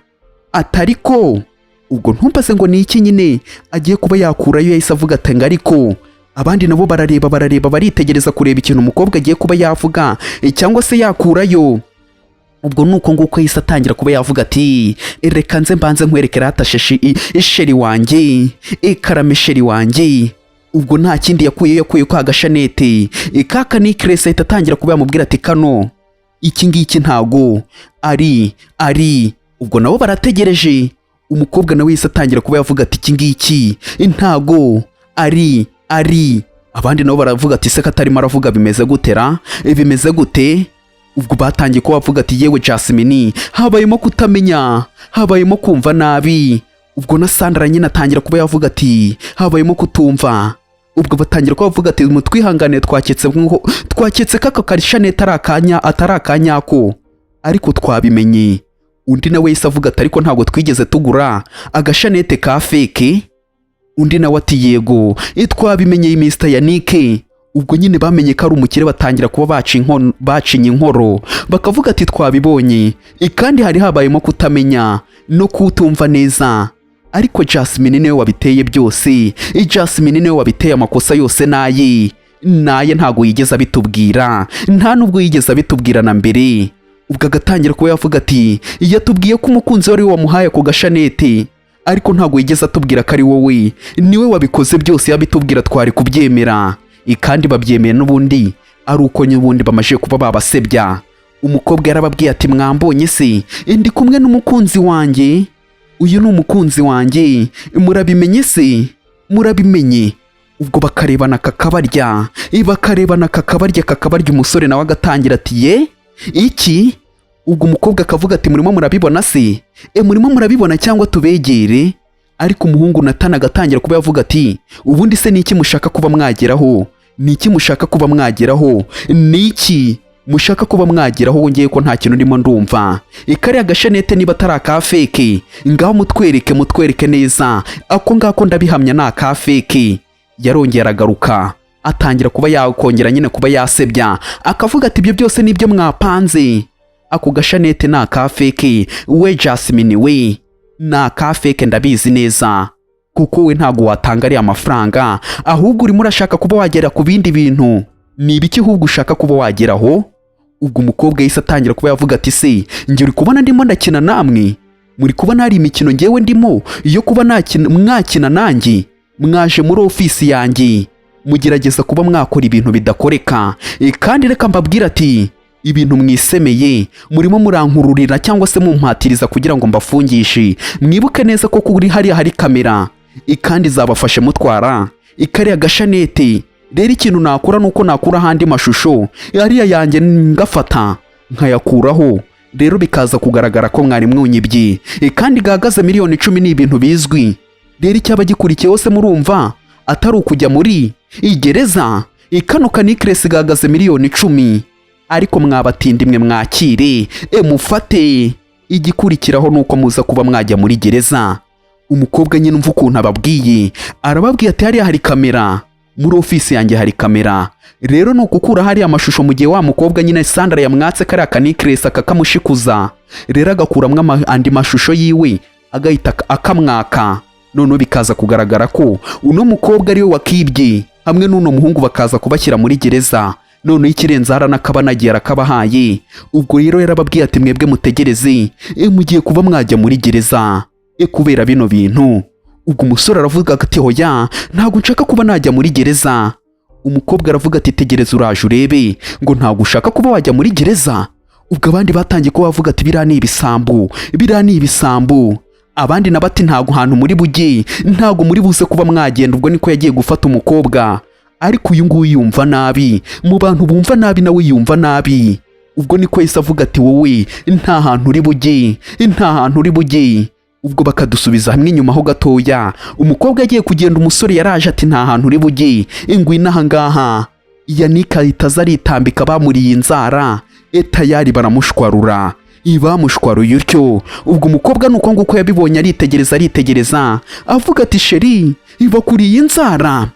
Atariko ubwo ntumbaze ngo ni iki nyine agiye kuba yakurayo. Yahise avuga ati ngo ariko abandi nabo barareba, barareba, baritegereza kureba ikintu umukobwa agiye kuba yavuga, cyangwa se yakurayo. Ubwo nuko nguko yahise atangira kuba yavuga ati: "Reka nze mbanze nkwereke rata chéri wanjye, karame chéri wanjye." Ubwo nta kindi yakuye, yakuye ka gashanete, ka necklace. Ahita atangira kuba yamubwira ati: "Kano, iki ngiki ntago ari." Ubwo nabo barategereje. Umukobwa nawe yahise atangira kuba yavuga ati: "Iki ngiki ntago ari." Abandi nabo baravuga ati: "Se katarimo aravuga, bimeze gutera, bimeze gute?" Ubwo batangiye kuba bavuga ati: "Yewe Jasmine, habayemo kutamenya, habayemo kumva nabi." Ubwo na Sandra nyine atangira kuba yavuga ati: "Habayemo kutumva." Ubwo batangira kuba bavuga ati: "Mutwihangane, twaketse nko twaketse ko aka karishanete ari akanya atari akanyako, ariko twabimenye." Undi nawe yahise avuga ati: "Ariko ntabwo twigeze tugura agashanete ka fake." Undi nawe ati: "Yego, twabimenyeye Mr Yannick." Ubwo nyine bamenye ko ari umukire, batangira kuba baca inkono, bacinya inkoro, bakavuga ati: "Twabibonye." Kandi hari habayemo kutamenya no kutumva neza, ariko Jasmine niwe wabiteye byose. Jasmine niwe wabiteye, amakosa yose naye naye, ntabwo yigeze abitubwira, nta nubwo yigeze abitubwira na mbere. Ubwo agatangira kuba yavuga ati: "Yatubwiye ko umukunzi we ari we wamuhaye ako gashanete, ariko ntabwo yigeze atubwira ko ari wowe, niwe wabikoze byose. Yabitubwira twari kubyemera." Kandi babyemeye n'ubundi ari uko n'ubundi bamaze kuba babasebya. Umukobwa yarababwiye ati: "Mwambonye se? Ndi kumwe n'umukunzi wanjye, uyu ni umukunzi wanjye, murabimenye se? Murabimenye?" Ubwo bakarebana kakabarya, bakarebana kakabarya, kakabarya. Umusore nawe agatangira ati: "Ye, iki?" Ubwo umukobwa akavuga ati: "Murimo murabibona se? Murimo murabibona cyangwa tubegere?" Ariko umuhungu Natana agatangira kuba yavuga ati: "Ubundi se ni iki mushaka kuba mwageraho? Ni iki mushaka kuba mwageraho? Ni iki mushaka kuba mwageraho? Wongeye ko nta kintu ndimo ndumva. Kariya gashanete niba atari aka fake, ngaho mutwereke, mutwereke neza. Ako ngako ndabihamya ni aka fake." Yarongera aragaruka, atangira kuba yakongera nyine kuba yasebya, akavuga ati: "Ibyo byose nibyo mwapanze, ako gashanete ni aka fake. We Jasmine, we ni aka fake, ndabizi neza, kuko we ntabwo watanga ariya mafaranga, ahubwo urimo urashaka kuba wagera ku bindi bintu. Ni ibiki ahubwo ushaka kuba wageraho?" Ubwo umukobwa yahise atangira kuba yavuga ati: "Se njye uri kubona ndimo ndakina namwe? Muri kubona hari imikino ngewe ndimo yo kuba nakina, mwakina nanjye? Mwaje muri ofisi yanjye mugerageza kuba mwakora ibintu bidakoreka. Kandi reka mbabwire ati ibintu mwisemeye, murimo murankururira cyangwa se mumpatiriza kugira ngo mbafungishe. Mwibuke neza ko kuri hariya hari kamera, kandi zabafashe mutwara ikariya gashanete. Rero ikintu nakora ni uko nakuraho andi mashusho ariya yanjye ngafata nkayakuraho, rero bikaza kugaragara ko mwari mwunyibye, kandi gahagaze miliyoni 10, ni ibintu bizwi. Rero icyaba gikurikiye hose murumva atari ukujya muri igereza? Kano kanikiresi gahagaze miliyoni 10, ariko mwabatindi mwe, mwakire, mufate, igikurikiraho ni uko muza kuba mwajya muri gereza." Umukobwa nyine umva ukuntu ababwiye, arababwiye ati: "Hariya hari kamera, muri ofisi yanjye hari kamera, rero ni ukukura hariya amashusho." Mu gihe wa mukobwa nyine Sandra yamwatse kariya kanikiresi akakamushikuza, rero agakuramo andi mashusho yiwe, agahita akamwaka, noneho bikaza kugaragara ko uno mukobwa ariwe wakibye hamwe n'uno muhungu, bakaza kubashyira muri gereza. Noneho ikirenze haranakabanagiye arakabahaye. Ubwo rero yarababwiye ati: "Mwebwe mutegereze, mugiye kuba mwajya muri gereza, kubera bino bintu." Ubwo umusore aravuga ati: "Hoya, ntabwo nshaka kuba najya muri gereza." Umukobwa aravuga ati: "Tegereza, uraje urebe ngo ntabwo ushaka kuba wajya muri gereza." Ubwo abandi batangiye kuba bavuga ati: "Biriya ni ibisambo, biriya ni ibisambo." Abandi nabo ati: "Ntabwo hantu muri bujye, ntabwo muri buze kuba mwagenda." Ubwo niko yagiye gufata umukobwa, ariko uyu nguyu yumva nabi, mu bantu bumva nabi nawe yumva nabi. Ubwo niko yahise avuga ati: "Wowe nta hantu uri bujye, nta hantu uri bujye." Ubwo bakadusubiza hamwe inyuma ho gatoya, umukobwa agiye kugenda, umusore yaraje ati: "Nta hantu uri bujye, ngwino aha ngaha." Yannick ahita aza aritambika, bamuriye inzara etayari, baramushwarura, bamushwaruye utyo. Ubwo umukobwa nuko nguko yabibonye, aritegereza, aritegereza, avuga ati: "Chéri, bakuriye inzara."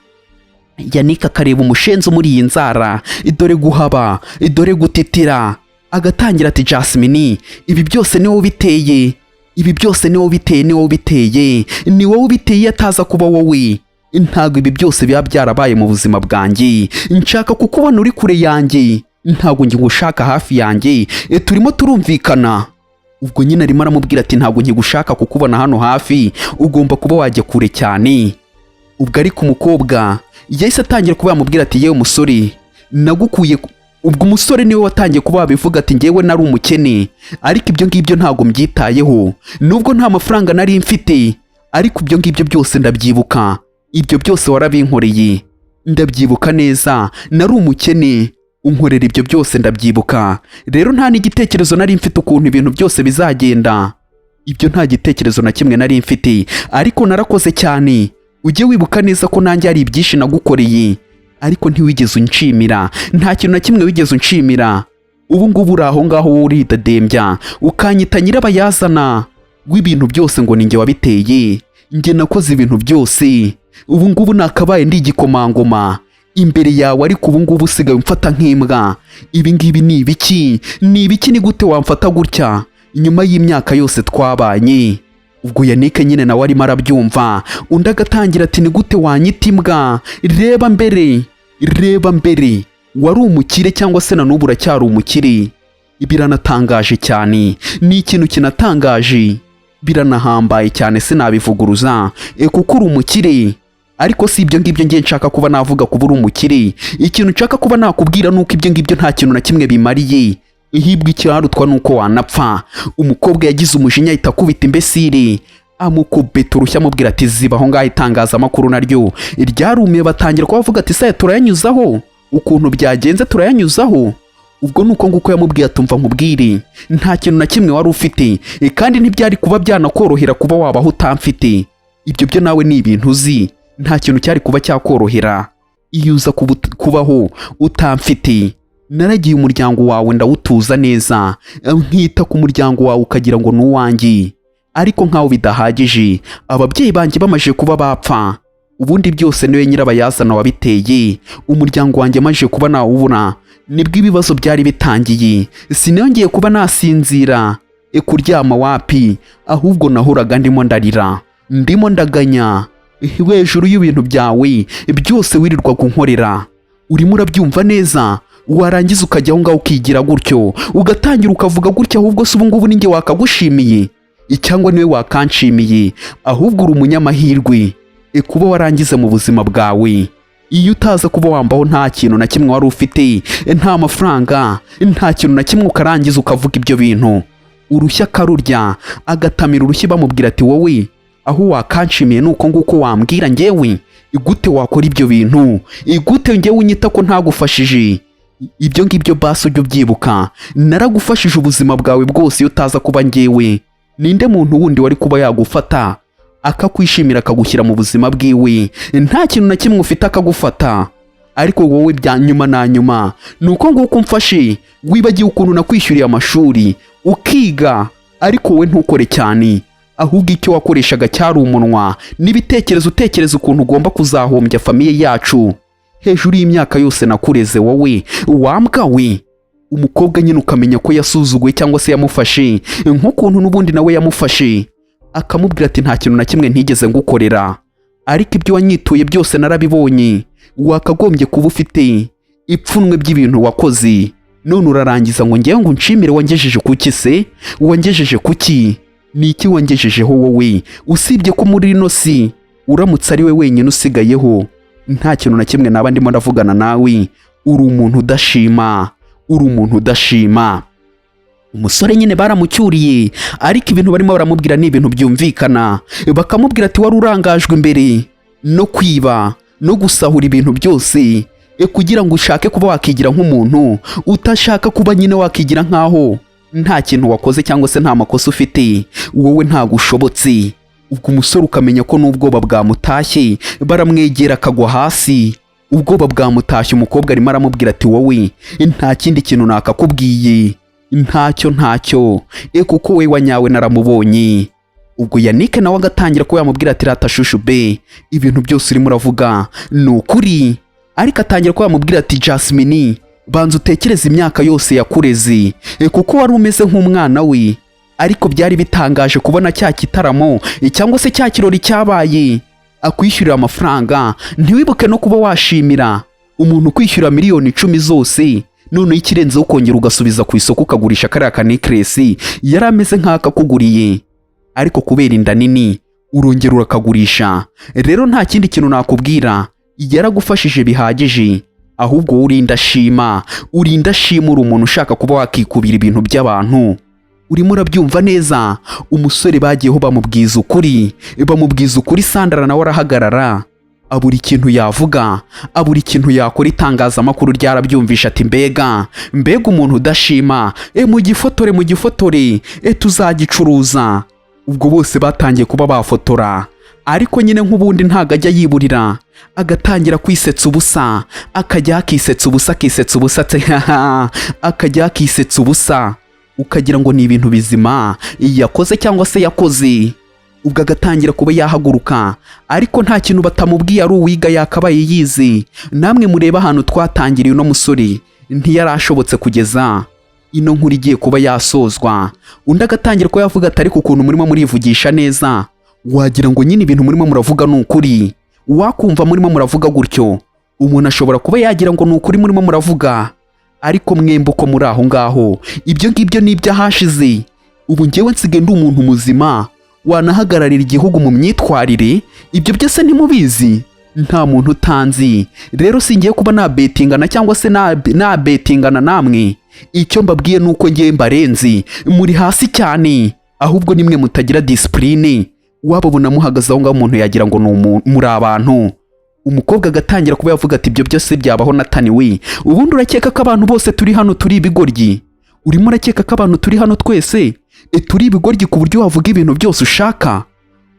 Yannick akareba umushenzi umuri iyi nzara, dore guhaba, dore gutitira, agatangira ati: "Jasmine, ibi byose ni wowe ubiteye, ibi byose ni wowe ubiteye, ni wowe ubiteye, ni wowe ubiteye. Ataza kuba wowe, ntabwo ibi byose biba byarabaye mu buzima bwanjye. Nshaka kukubona uri kure yanjye, ntabwo njye ngushaka hafi yanjye. Turimo turumvikana?" Ubwo nyine arimo aramubwira ati: "Ntabwo nkigushaka kukubona hano hafi, ugomba kuba wajya kure cyane." Ubwo ariko umukobwa yahise atangira kuba yamubwira ati: "Yewe musore, nagukuye." Ubwo umusore niwe watangiye kuba wabivuga ati: "Ngewe nari umukene, ariko ibyo ngibyo ntabwo mbyitayeho. Nubwo nta mafaranga nari mfite, ariko ibyo ngibyo byose ndabyibuka, ibyo byose warabinkoreye, ndabyibuka neza. Nari umukene." Unkorera ibyo byose, ndabyibuka. Rero nta n'igitekerezo nari mfite ukuntu ibintu byose bizagenda. Ibyo nta gitekerezo na kimwe nari mfite, ariko narakoze cyane. Ujye wibuka neza ko nanjye hari ibyinshi nagukoreye, ariko ntiwigeze unshimira. Nta kintu na kimwe wigeze unshimira. Ubu ngubu uri aho ngaho, wowe uridadembya, ukanyita nyirabayazana w'ibintu byose, ngo ni njye wabiteye, njye nakoze ibintu byose. Ubu ngubu nakabaye ndi igikomangoma imbere yawe, ariko ubu ngubu usigaye umfata nk'imbwa. Ibi ngibi ni ibiki? Ni ibiki? Ni gute wamfata gutya nyuma y'imyaka yose twabanye? Ubwo Yannick nyine nawe arimo arabyumva, undi agatangira ati: "Ni gute wanyita imbwa? Reba mbere, reba mbere wari umukire, cyangwa se na n'ubu uracyari umukire." Biranatangaje cyane, ni ikintu kinatangaje, biranahambaye cyane, sinabivuguruza, kuko uri umukire. Ariko si ibyo ngibyo ngiye nshaka kuba navuga kuba uri umukire. Ikintu nshaka kuba nakubwira ni uko ibyo ngibyo nta kintu na kimwe bimariye. Ihibwa icyarutwa ni uko wanapfa. Umukobwa yagize umujinya, ahita akubita imbesire, amukubita urushyi, amubwira ati: "Ziba aho ngaho." Itangazamakuru naryo ryarumiye, batangira kuba bavuga ati: "Saya turayanyuzaho ukuntu byagenze, turayanyuzaho." Ubwo ni uko nguko yamubwiye atumva: "Nkubwire, nta kintu na kimwe wari ufite, kandi ntibyari kuba byanakorohera kuba wabaho utamfite. Ibyo byo nawe ni ibintu uzi. Nta kintu cyari kuba cyakorohera iyo uza kubaho utamfite. Naragiye umuryango wawe ndawutuza neza, nkita ku muryango wawe ukagira ngo ni uwanjye. Ariko nkaho bidahagije, ababyeyi banjye bamaze kuba bapfa, ubundi byose niwe nyirabayazana wabiteye. Umuryango wanjye amaze kuba nawubura, nibwo ibibazo byari bitangiye. Sinongeye kuba nasinzira, kuryama wapi, ahubwo nahoraga ndimo ndarira, ndimo ndaganya hejuru y'ibintu byawe byose wirirwaga unkorera. Urimo urabyumva neza? Warangiza ukajya aho ngaho ukigira gutyo, ugatangira ukavuga gutya. Ahubwo se ubu ngubu ninjye wakagushimiye, cyangwa niwe wakanshimiye? Ahubwo uri umunyamahirwe kuba warangize mu buzima bwawe. Iyo utaza kuba wambaho, nta kintu na kimwe wari ufite, nta mafaranga, nta kintu na kimwe, ukarangiza ukavuga ibyo bintu." Urushyi akarurya, agatamira urushyi, bamubwira ati: "Wowe aho wakanshimiye ni uko nguko wambwira njyewe? Igute wakora ibyo bintu? Igute njyewe unyita ko ntagufashije? Ibyo ngibyo basi ujye ubyibuka, naragufashije ubuzima bwawe bwose. Iyo utaza kuba njyewe, ninde muntu wundi wari kuba yagufata, akakwishimira, akagushyira mu buzima bwiwe, nta kintu na kimwe ufite, akagufata? Ariko wowe bya nyuma na nyuma ni uko nguko umfashe. Wibagiwe ukuntu nakwishyuriye amashuri ukiga, ariko wowe ntukore cyane, ahubwo icyo wakoreshaga cyari umunwa n'ibitekerezo, utekereza ukuntu ugomba kuzahombya famille yacu hejuru y'imyaka yose nakureze. Wowe wambwa we!" Umukobwa nyine ukamenya ko yasuzuguye, cyangwa se yamufashe nk'ukuntu n'ubundi nawe yamufashe, akamubwira ati: "Nta kintu na kimwe ntigeze ngukorera, ariko ibyo wanyituye byose narabibonye. Wakagombye kuba ufite ipfunwe by'ibintu wakoze. None urarangiza ngo ngewe ngo unshimire? Wangejeje kuki se? Wangejeje kuki? Ni iki wangejejeho wowe, usibye ko muri ino si uramutse ari we wenyine usigayeho, nta kintu na kimwe naba ndimo ndavugana nawe. Uri umuntu udashima, uri umuntu udashima." Umusore nyine baramucyuriye, ariko ibintu barimo baramubwira ni ibintu byumvikana. Bakamubwira ati: "Wari urangajwe imbere no kwiba no gusahura ibintu byose, kugira ngo ushake kuba wakigira nk'umuntu utashaka kuba nyine wakigira nk'aho nta kintu wakoze, cyangwa se nta makosa ufite. Wowe ntabwo ushobotse." Ubwo umusore ukamenya ko n'ubwoba bwamutashye, baramwegera akagwa hasi, ubwoba bwamutashye. Umukobwa arimo aramubwira ati: "Wowe nta kindi kintu nakakubwiye, ntacyo, ntacyo, kuko we wanyawe naramubonye." Ubwo Yannick nawe agatangira kuba yamubwira ati: "Rata chouchou be, ibintu byose urimo uravuga ni ukuri." Ariko atangira kuba yamubwira ati: "Jasmine, banza utekereze imyaka yose yakureze, kuko wari umeze nk'umwana we. Ariko byari bitangaje kubona cya gitaramo, cyangwa se cya kirori cyabaye, akwishyurira amafaranga, ntiwibuke no kuba washimira umuntu ukwishyura miliyoni 10 zose. Noneho ikirenzeho, ukongera ugasubiza ku isoko, ukagurisha kariya kanecklace yari ameze nk'akakuguriye, ariko kubera inda nini urongera urakagurisha. Rero nta kindi kintu nakubwira, yaragufashije bihagije. Ahubwo wowe uri indashima, uri indashima, uri umuntu ushaka kuba wakikubira ibintu by'abantu. Urimo urabyumva neza?" Umusore bagiyeho bamubwiza ukuri, bamubwiza ukuri. Sandara nawe arahagarara. Abura ikintu yavuga, abura ikintu yakora. Itangazamakuru ryarabyumvisha ati: "Mbega, mbega umuntu udashima! Mugifotore, mugifotore, tuzagicuruza." Ubwo bose batangiye kuba bafotora, ariko nyine nk'ubundi ntabwo ajya yiburira, agatangira kwisetsa ubusa, akajya akisetsa ubusa, akisetsa ubusa, ati haha, akajya akisetsa ubusa, ukagira ngo ni ibintu bizima yakoze cyangwa se yakoze. Ubwo agatangira kuba yahaguruka, ariko nta kintu batamubwiye, ari uwiga yakabaye yize. Namwe murebe ahantu twatangiriye uno musore, ntiyarashobotse kugeza ino nkuru igiye kuba yasozwa. Undi agatangira kuba yavuga ati: "Ariko ukuntu murimo murivugisha neza, wagira ngo nyine ibintu murimo muravuga ni ukuri. Wakumva murimo muravuga gutyo, umuntu ashobora kuba yagira ngo ni ukuri murimo muravuga, ariko mwembi uko muri aho ngaho, ibyo ngibyo ni iby'ahashize. Ubu ngewe nsigaye ndi umuntu muzima wanahagararira igihugu mu myitwarire. Ibyo byose ntimubizi? Nta muntu utanzi. Rero singiye kuba nabetingana cyangwa se nabetingana namwe. Icyo mbabwiye ni uko ngewe mbarenzi, muri hasi cyane, ahubwo nimwe mutagira discipline. Wababona muhagaze aho ngaho, umuntu yagira ngo ni muri abantu." Umukobwa agatangira kuba yavuga ati: "Ibyo byose byabaho, Natani we? Ubundi urakeka ko abantu bose turi hano turi ibigoryi? Urimo urakeka ko abantu turi hano twese turi ibigoryi ku buryo wavuga ibintu byose ushaka?"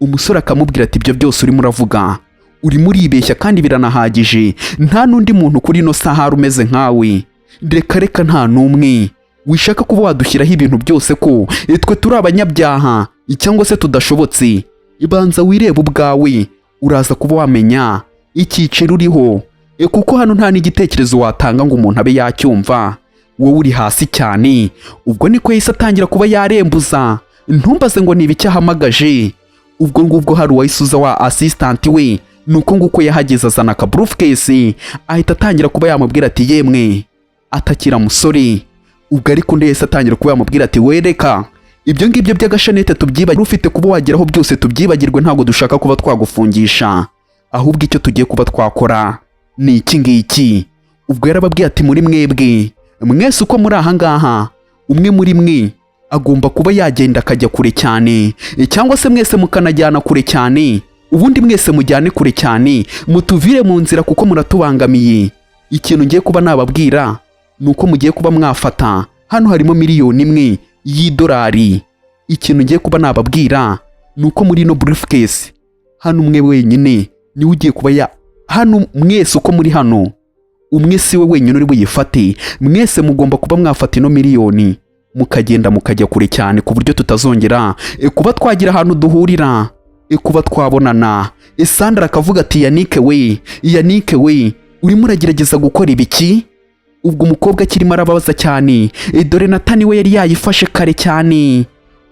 Umusore akamubwira ati: "Ibyo byose urimo uravuga, urimo uribeshya kandi biranahagije. Nta n'undi muntu kuri ino sahara umeze nkawe. Reka reka, nta n'umwe. Wishaka kuba wadushyiraho ibintu byose ko twe turi abanyabyaha cyangwa se tudashobotse. Ibanza wirebe ubwawe, uraza kuba wamenya icyiciro uriho, kuko hano nta n'igitekerezo watanga ngo umuntu abe yacyumva. Wowe uri hasi cyane." Ubwo niko yahise atangira kuba yarembuza. Ntumbaze ngo ni ibiki ahamagaje. Ubwo ngubwo hari uwahise uza wa assistant we, nuko nguko yahageze, azana aka briefcase, ahita atangira kuba yamubwira ati: "Yemwe, atakira musore." Ubwo ariko undi yahise atangira kuba yamubwira ati: "Wereka ibyo ngibyo by'agashanete tubyibagirwe, ufite kuba wageraho byose tubyibagirwe. Ntabwo dushaka kuba twagufungisha, ahubwo icyo tugiye kuba twakora ni iki ngiki." Ubwo yarababwiye ati: "Muri mwebwe mwese uko muri aha ngaha, umwe muri mwe agomba kuba yagenda akajya kure cyane, cyangwa se mwese mukanajyana kure cyane. Ubundi mwese mujyane kure cyane, mutuvire mu nzira kuko muratubangamiye. Ikintu ngiye kuba nababwira ni uko mugiye kuba mwafata hano harimo 1 miliyoni y'idolari. Ikintu ngiye kuba nababwira ni uko muri ino briefcase hano, umwe wenyine niwe ugiye kuba ya hano. Mwese uko muri hano, umwe si we wenyine uri buyifate. Mwese mugomba kuba mwafata ino miliyoni, mukagenda mukajya kure cyane, ku buryo tutazongera kuba twagira ahantu duhurira, kuba twabonana." Sandra akavuga ati: "Yannick we, Yannick we, urimo uragerageza gukora ibiki?" Ubwo umukobwa akirimo arababaza cyane, dore Natani we yari yayifashe kare cyane.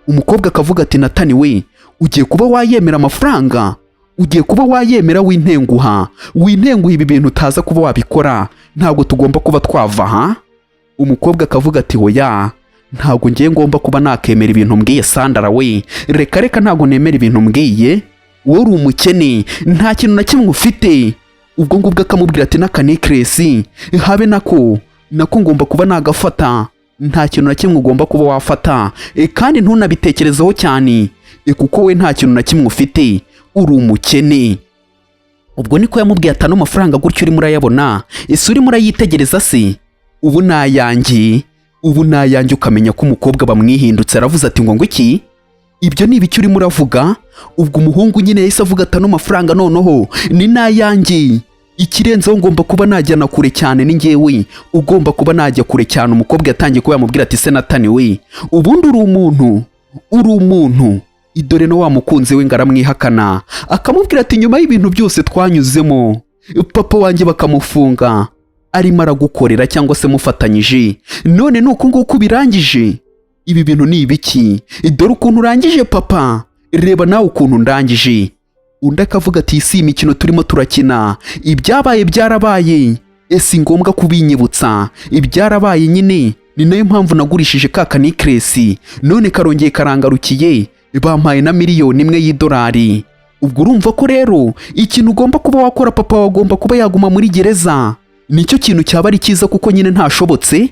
Umukobwa akavuga ati: "Natani we, ugiye kuba wayemera amafaranga? Ugiye kuba wayemera? Wintenguha, wintenguha, ibi bintu utaza kuba wabikora, ntabwo tugomba kuba twava aha." Umukobwa akavuga ati: "Hoya, ntabwo ngiye ngomba kuba nakemera ibintu mbwiye. Sandara we, reka reka, ntabwo nemera ibintu mbwiye. Wowe uri umukene, nta kintu na kimwe ufite." Ubwo ngubwo akamubwira ati: "N'akanecklace habe nako nako ngomba kuba nagafata." "Nta kintu na kimwe ugomba kuba wafata, kandi ntunabitekerezeho cyane, kuko we nta kintu na kimwe ufite, uri umukene." Ubwo niko yamubwiye ati: "Ano mafaranga gutyo urimo urayabona, ese urimo urayitegereza se? Ubu ni ayanjye, ubu ni ayanjye." Ukamenya ko umukobwa bamwihindutse. Aravuze ati: Ngo iki? Ibyo ni ibiki urimo uravuga?" Ubwo umuhungu nyine yahise avuga ati: "Ano mafaranga noneho ni n'ayanjye, ikirenzeho ngomba kuba najyana kure cyane, ni njyewe ugomba kuba najya kure cyane." Umukobwa yatangiye kuba yamubwira ati: "Se Natani we, ubundi uri umuntu? Uri umuntu?" Idore no wa mukunzi we ngo aramwihakana, akamubwira ati: "Nyuma y'ibintu byose twanyuzemo, papa wanjye bakamufunga arimo aragukorera cyangwa se mufatanyije, none ni uku nguku birangije? Ibi bintu ni ibiki? Dore ukuntu urangije papa, reba nawe ukuntu ndangije." Undi akavuga ati: "Si imikino turimo turakina, ibyabaye byarabaye, ese ngombwa kubinyibutsa? Ibyarabaye nyine, ni nayo mpamvu nagurishije ka kanecklace, none karongeye karangarukiye, bampaye na 1 miliyoni y'idolari. Ubwo urumva ko rero ikintu ugomba kuba wakora, papa wagomba kuba yaguma muri gereza, nicyo kintu cyaba ari cyiza, kuko nyine ntashobotse."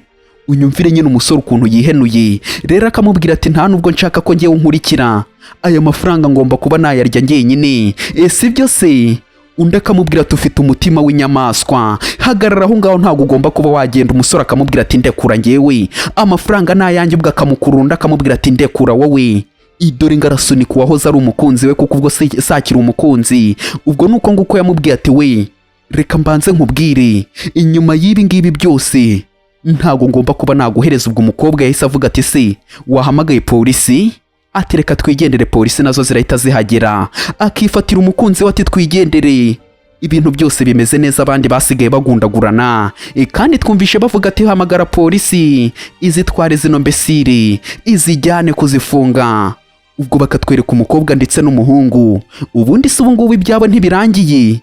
Unyumvire nyine umusore ukuntu yihenuye. Rero akamubwira ati: "Nta nubwo nshaka ko ngewe nkurikira aya mafaranga, ngomba kuba nayarya njyenyine, ese ibyo se?" Undi akamubwira ati: "Ufite umutima w'inyamaswa, hagarara aho ngaho, ntabwo ugomba kuba wagenda." Umusore akamubwira ati: "Ndekura ngewe, amafaranga ni ayanjye." Ubwo akamukurura, undi akamubwira ati: "Ndekura wowe." Idore ngo arasunika uwahoze ari umukunzi we, kuko ubwo sakiri umukunzi. Ubwo ni uko nguko yamubwiye ati: "We, reka mbanze nkubwire, inyuma y'ibi ngibi byose ntabwo ngomba kuba naguhereza." Ubwo umukobwa yahise avuga ati: "Se wahamagaye polisi?" Ati: "Reka twigendere, polisi nazo zirahita zihagera." Akifatira umukunzi we ati: "Twigendere, ibintu byose bimeze neza." Abandi basigaye bagundagurana. Kandi twumvishe bavuga ati: "Hamagara polisi izitware zino mbesire, izijyane kuzifunga." Ubwo bakatwereka umukobwa ndetse n'umuhungu. Ubundi se ubu ngubu ibyabo ntibirangiye?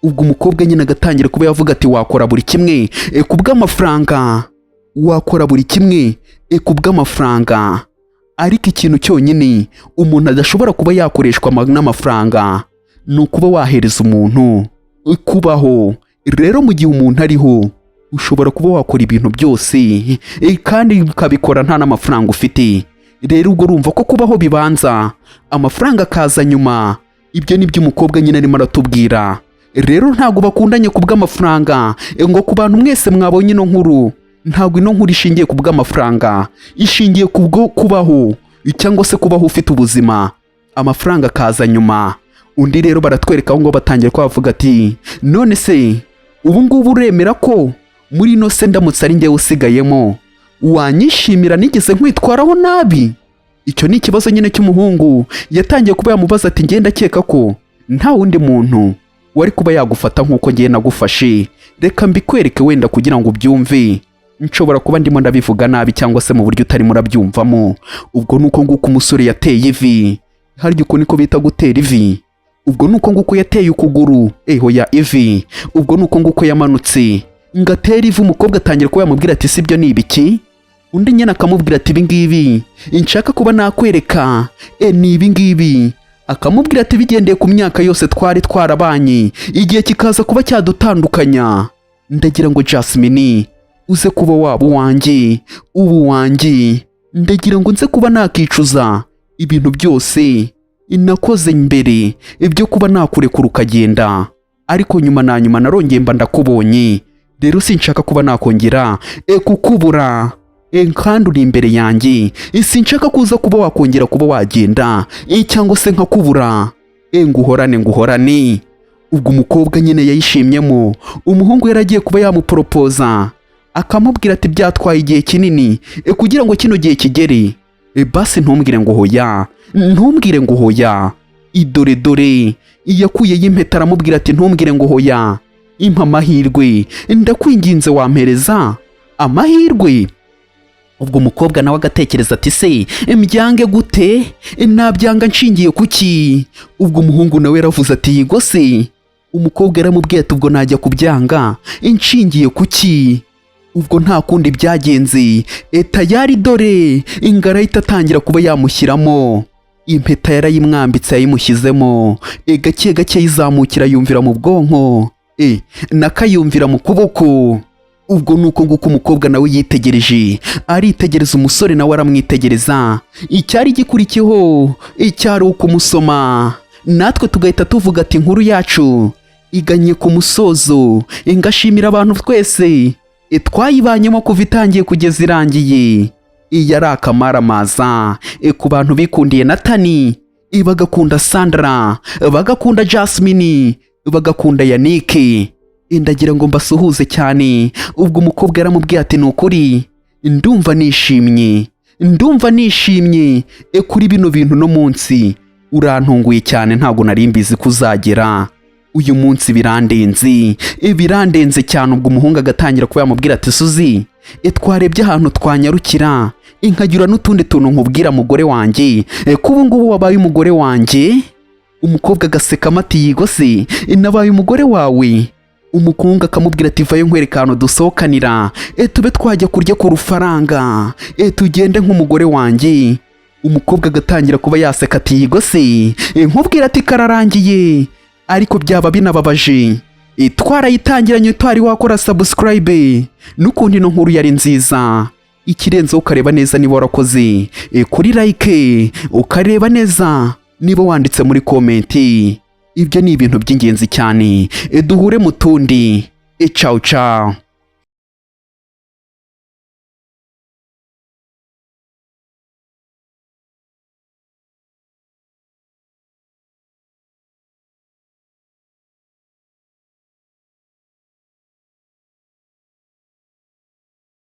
Ubwo umukobwa nyine agatangira kuba yavuga ati: "Wakora buri kimwe ku bw'amafaranga, wakora buri kimwe ku bw'amafaranga, ariko ikintu cyonyine umuntu adashobora kuba yakoreshwa n'amafaranga ni ukuba wahereza umuntu kubaho. Rero mu gihe umuntu ariho, ushobora kuba wakora ibintu byose kandi ukabikora nta n'amafaranga ufite." Rero ubwo urumva ko kubaho bibanza, amafaranga akaza nyuma. Ibyo ni byo umukobwa nyine arimo aratubwira. Rero ntabwo bakundanye ku bw'amafaranga. Ngo ku bantu mwese mwabonye ino nkuru, ntabwo ino nkuru ishingiye ku bw'amafaranga, ishingiye ku bwo kubaho, cyangwa se kubaho ufite ubuzima, amafaranga akaza nyuma. Undi rero baratwereka aho ngo batangira kuba bavuga ati: "None se ubu ngubu uremera ko muri ino se ndamutse ari njyewe usigayemo wanyishimira? Nigeze nkwitwaraho nabi?" Icyo ni ikibazo nyine cy'umuhungu yatangiye kuba yamubaza ati: "Ngenda akeka ko nta wundi muntu wari kuba yagufata nk'uko ngiye nagufashe. Reka mbikwereke wenda kugira ngo ubyumve, nshobora kuba ndimo ndabivuga nabi cyangwa se mu buryo utarimo urabyumvamo." Ubwo ni uko nguko umusore yateye ivi. Harya uko niko bita gutera ivi? Ubwo ni uko nguko yateye ukuguru, eho ya ivi. Ubwo ni uko nguko yamanutse ngo atere ivi. Umukobwa atangira kuba yamubwira ati: "Si ibyo ni ibiki?" Undi nyine akamubwira ati: "Ibi ngibi nshaka kuba nakwereka ni ibi ngibi." Akamubwira ati: "Bigendeye ku myaka yose twari twarabanye, igihe kikaza kuba cyadutandukanya, ndagira ngo Jasmine uze kuba waba uwanjye, ubu wanjye. Ndagira ngo nze kuba nakicuza ibintu byose nakoze mbere ibyo kuba nakurekura ukagenda, ariko nyuma na nyuma narongeye mba ndakubonye. Rero sinshaka kuba nakongera kukubura, kandi uri imbere yanjye. Sinshaka kuza kuba wakongera kuba wagenda cyangwa se nkakubura, nguhorane, nguhorane." Ubwo umukobwa nyine yayishimyemo. Umuhungu yari agiye kuba yamuporopoza, akamubwira ati: "Byatwaye igihe kinini kugira ngo kino gihe kigere. Basi ntumbwire ngo hoya, ntumbwire ngo hoya." Idore dore yakuyeyo impeta, aramubwira ati: "Ntumbwire ngo hoya, impa amahirwe, ndakwinginze, wampereza amahirwe?" Ubwo umukobwa nawe agatekereza ati: "Se mbyange gute? Nabyanga nshingiye kuki?" Ubwo umuhungu nawe yaravuze ati: "Yego se." Umukobwa yaramubwiye ati: "Ubwo najya kubyanga inshingiye kuki?" Ubwo nta kundi byagenze, tayari dore ingara ahita atangira kuba yamushyiramo impeta. Yarayimwambitse, yayimushyizemo gake gake, yizamukira yumvira mu bwonko, nakayumvira mu kuboko. Ubwo ni uko nguko umukobwa nawe yitegereje, aritegereza, umusore nawe aramwitegereza. Icyari gikurikiyeho icyari ukumusoma, natwe tugahita tuvuga ati: "Inkuru yacu iganye ku musozo." Ngashimira abantu twese twayibanyemo kuva itangiye kugeza irangiye. Iyi ari akamaramaza ku bantu bikundiye Natani, bagakunda Sandra, bagakunda Jasmine, bagakunda Yannick. Ndagira ngo mbasuhuze cyane. Ubwo umukobwa yaramubwiye ati: "Ni ukuri ndumva nishimye, ndumva nishimye kuri bino bintu. No munsi urantunguye cyane, ntabwo nari mbizi ko uzagera uyu munsi, birandenze, birandenze cyane." Ubwo umuhungu agatangira kuba yamubwira ati: "Suzi, twarebye ahantu twanyarukira, nkagira n'utundi tuntu nkubwira, mugore wanjye, ko ubu ngubu wabaye umugore wanjye." Umukobwa agasekamo ati: "Yigo se, nabaye umugore wawe?" Umukungu akamubwira ati: "Vayo nkwereka ahantu dusohokanira, tube twajya kurya ku rufaranga, tugende nk'umugore wanjye." Umukobwa agatangira kuba yaseka ati: "Yigo se." Nkubwira ati: "Kararangiye, ariko byaba binababaje twarayitangiranye utari wakora subscribe, n'ukundi ino nkuru yari nziza. Ikirenzeho ukareba neza niba warakoze kuri like, ukareba neza niba wanditse muri comment." Ibyo ni ibintu by'ingenzi cyane. Duhure mu tundi. Ciao ciao.